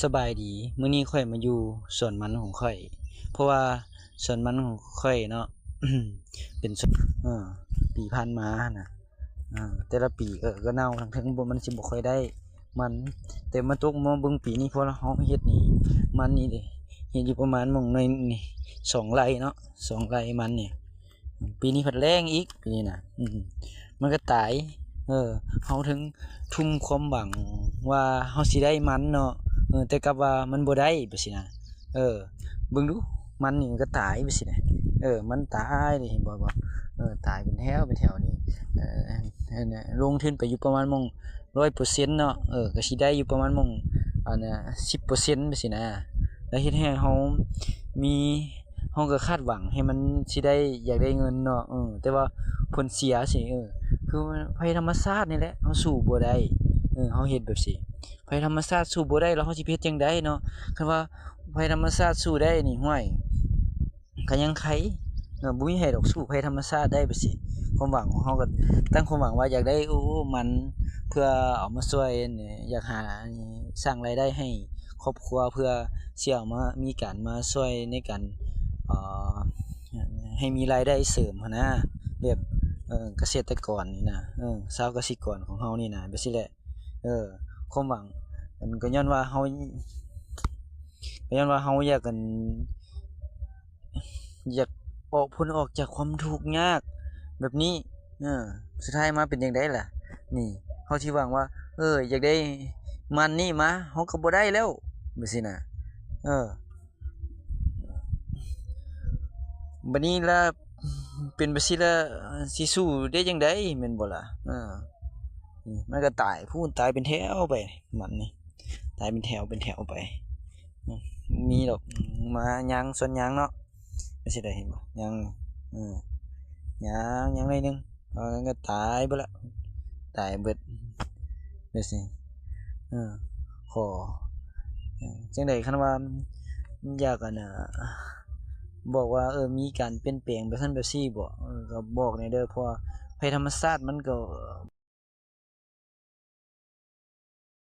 ສະບາຍດີ, ມື້ນີ້ຂ້ອຍມາຢູ່ສວນມັນຂອງຂ້ອຍ ເພາະວ່າສວນມັນຂອງຂ້ອຍເນາະ ເປັນສວນ ເອີ ປີຜ່ານມາຫັ້ນນະ ເອີ ແຕ່ລະປີ ເອີ ກໍເນົ່າ ທາງເທິງບໍ່ ມັນຊິບໍ່ຄ່ອຍໄດ້ມັນ ແຕ່ມາຕົກມາເບິ່ງປີນີ້ ເພາະວ່າເຮົາເຮັດນີ້ ມັນນີ້ເດ້ ເຮັດຢູ່ປະມານໝ່ອງໜ້ອຍນີ້ ສອງໄຮ່ເນາະ ສອງໄຮ່ມັນນີ້ ປີນີ້ພັດແລ້ງອີກ ປີນີ້ນະ ອືມ ມັນກໍຕາຍ ເອີ ເຮົາເຖິງທຸ່ມຄວາມຫວັງວ່າເຮົາຊິໄດ້ມັນເນາະ ເອີ ແຕ່ກັບວ່າມັນບໍ່ໄດ້ ແບບຊີ້ນະ ເອີ ເບິ່ງດູ ມັນນີ້ມັນກໍຕາຍ ແບບຊີ້ນະ ເອີ ມັນຕາຍນີ້ ເຫັນບໍ່ ບໍ່ ເອີ ຕາຍເປັນແຖວເປັນແຖວນີ້ ເອີ ລົງທຶນໄປຢູ່ປະມານໝ່ອງຮ້ອຍເປີເຊັນເນາະ ເອີ ກໍຊິໄດ້ຢູ່ປະມານໝ່ອງ ອັນນະ ສິບເປີເຊັນ ແບບຊີ້ນະ ແລ້ວເຮັດໃຫ້ເຮົາມີ ເຮົາກໍຄາດຫວັງໃຫ້ມັນຊິໄດ້ ຢາກໄດ້ເງິນເນາະ ເອີ ແຕ່ວ່າຜົນເສຍຊີ້ ເອີ ຄືໄພທຳມະຊາດນີ້ແຫຼະ ເຮົາສູ້ບໍ່ໄດ້ ເອີ ເຮົາເຮັດແບບຊີ້ ໄພທຳມະຊາດສູ້ບໍ່ໄດ້ ແລ້ວເຮົາຊິໄປເຮັດຈັ່ງໃດເນາະ ຄັນວ່າໄພທຳມະຊາດສູ້ໄດ້ນີ້ ຫ້ວຍ ກໍຍັງໄຄ ເອີ ບໍ່ມີໃຜດອກສູ້ໄພທຳມະຊາດໄດ້ ແບບຊີ້ ຄວາມຫວັງຂອງເຮົາກໍຕັ້ງຄວາມຫວັງວ່າຢາກໄດ້ ໂອ້ ມັນ ເພື່ອເອົາມາຊ່ວຍ ຢາກຫາ ສ້າງລາຍໄດ້ໃຫ້ຄອບຄົວ ເພື່ອຊິເອົາມາ ມີການມາຊ່ວຍໃນການ ເອີ ໃຫ້ມີລາຍໄດ້ເສີມຫັ້ນນະ ແບບ ເອີ ກະເສດຕະກອນນີ້ນະ ເອີ ຊາວກະສິກອນຂອງເຮົານີ້ນະ ແບບຊີ້ແຫຼະ ເອີ ຄວາມຫວັງ ມັນກໍຍ້ອນວ່າເຮົາ ກໍຍ້ອນວ່າເຮົາຢາກ ອັນ ຢາກອອກ ພົ້ນອອກຈາກຄວາມທຸກຍາກແບບນີ້ ເອີ ສຸດທ້າຍມາເປັນຈັ່ງໃດລະ ນີ້ ເຮົາຊິຫວັງວ່າ ເອີ ຢາກໄດ້ມັນນີ້ມາ ເຮົາກໍບໍ່ໄດ້ແລ້ວ ແບບຊີ້ນະ ເອີ ບັດນີ້ລະ ເປັນແບບຊີ້ລະ ຊິສູ້ໄດ້ຈັ່ງໃດ ແມ່ນບໍ່ລະ ເອີ ນີ້ ມັນກໍຕາຍ ພຸ້ນ ຕາຍເປັນແຖວໄປ ມັນນີ້ ຕາຍເປັນແຖວເປັນແຖວໄປ ອືມ ມີດອກ ມາຍ່າງສວນຍາງເນາະ ແມ່ນຊິໄດ້ເຫັນບໍ່ ຍ່າງ ເອີ ຍ່າງ ຍ່າງໜ້ອຍໜຶ່ງ ເອີ ກໍຕາຍເບິດລະ ຕາຍເບິດ ແບບຊີ້ ເອີ ຂໍ ຈັ່ງໃດ ຄັນວ່າຢາກ ອັນນະ ບອກວ່າ ເອີ ມີການປ່ຽນແປງແບບຊັ້ນແບບຊີ້ບໍ ເອີ ກໍບອກແດ່ເດີ ເພາະວ່າໄພທຳມະຊາດມັນກໍ